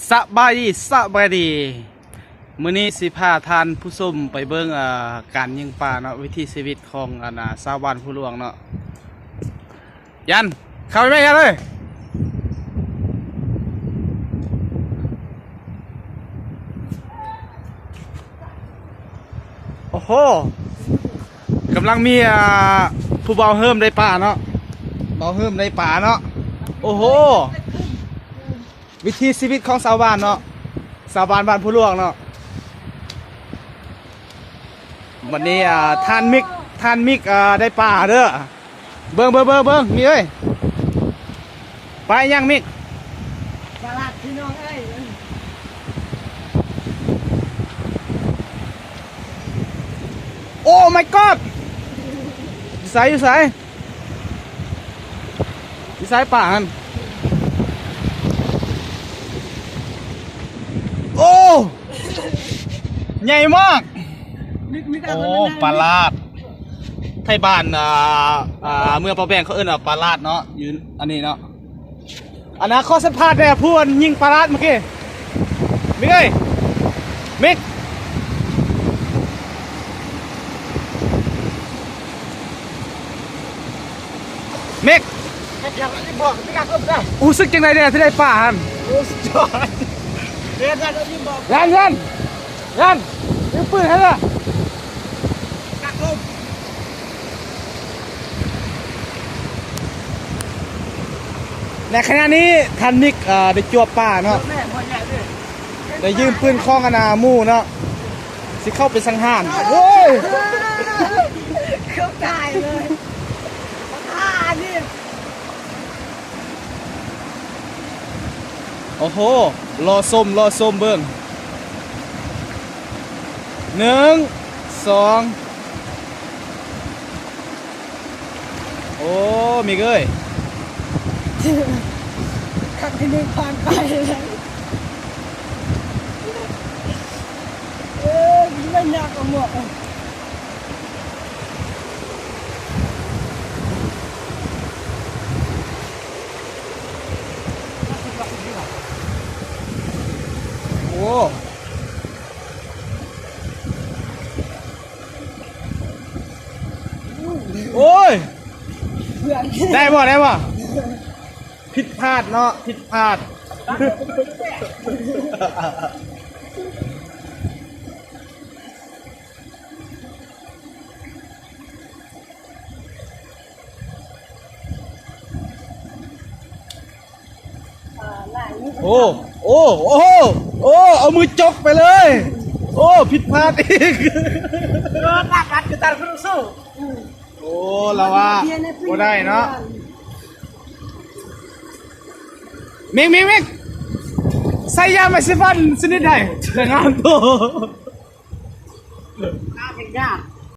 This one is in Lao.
ສະບາຍດີ ສະບາຍດີ. ມື້ນີ້ຊິພາທ່ານຜູ້ຊົມໄປເບິ່ງ ເອີ ການຍິງປາເນາະ, ວິຖີຊີວິດຂອງ ອັນ ອາ ຊາວບ້ານພູຫຼວງເນາະ. ຢັນ ເຂົ້າໄປແມ່ ຢັນເອີຍ. ໂອ້ໂຫ ກຳລັງມີ ອາ ຜູ້ບ່າວເຮີ້ມໄດ້ປາເນາະ, ບ່າວເຮີ້ມໄດ້ປາເນາະ. ໂອ້ໂຫ ວິຖີຊີວິດຂອງຊາວບ້ານເນາະ, ຊາວບ້ານບ້ານພູຫຼວງເນາະ. ບັດນີ້ ອາ ທ່ານມິກ ທ່ານມິກ ອາ ໄດ້ປາເດີ. ເບິ່ງ ເບິ່ງ ເບິ່ງ ເບິ່ງ ມິກເອີຍ. ປາຫຍັງມິກ? ປາຫຼາດພີ່ນ້ອງເອີຍ. ໂອ້ ມາຍກອດ ຢູ່ໃສ ຢູ່ໃສ? ຢູ່ໃສປາຫັ້ນ? ໂອ້ ໃຫຍ່ມາກ. ໂອ້ ປາຫຼາດ. ໄທບ້ານ ອ່າ ອ່າ ເມືອງປາກແບງ ເຂົາເອີ້ນວ່າປາຫຼາດເນາະ, ຢູ່ອັນນີ້ເນາະ. ອັນນາ ຂໍສຳພາດແດ່ ຜູ້ອັນຍິງປາຫຼາດເມື່ອກີ້. ມິກເອີຍ ມິກ ມິກ ຮູ້ສຶກຈັ່ງໃດແດ່ທີ່ໄດ້ປາຫັ້ນ? ຢັນ ຢັນ ຢັນ ຍິງປືນຫັ້ນລະ. ໃນຂະນະນີ້ທ່ານມິກ ເອີ ໄດ້ຈວບປາເນາະ, ໄດ້ຢືມປືນຂອງອັນນາໝູ່ເນາະ, ຊິເຂົ້າໄປສັງຫານ. ໂອ້ຍ ເກືອບຕາຍເລີຍ ປານີ້. ໂອ້ໂຫ ລໍຊົມ ລໍຊົມເບິ່ງ ໜຶ່ງ ສອງ. ໂອ້ ມິກເອີຍ ຄັ້ງທີໜຶ່ງຜ່ານໄປ. ເອີ ມັນຍາກກວ່າໝວກ. ໂອ້ ໂອ້ຍ ໄດ້ບໍ່ ໄດ້ບໍ່? ຜິດພາດເນາະ ຜິດພາດ. ໂອ້ ໂອ້ ໂອ້ ໂອ້ ເອົາມືຈົກໄປເລີຍ. ໂອ້ ຜິດພາດອີກ. ໂອ້ ລາວວ່າບໍ່ໄດ້ເນາະ. ມິກ ມິກ ມິກ ໃຊ້ຢາມາສີຟັນຊະນິດໃດ ຈະງາມໂຕ? ໜ້າເປັນຍາກ.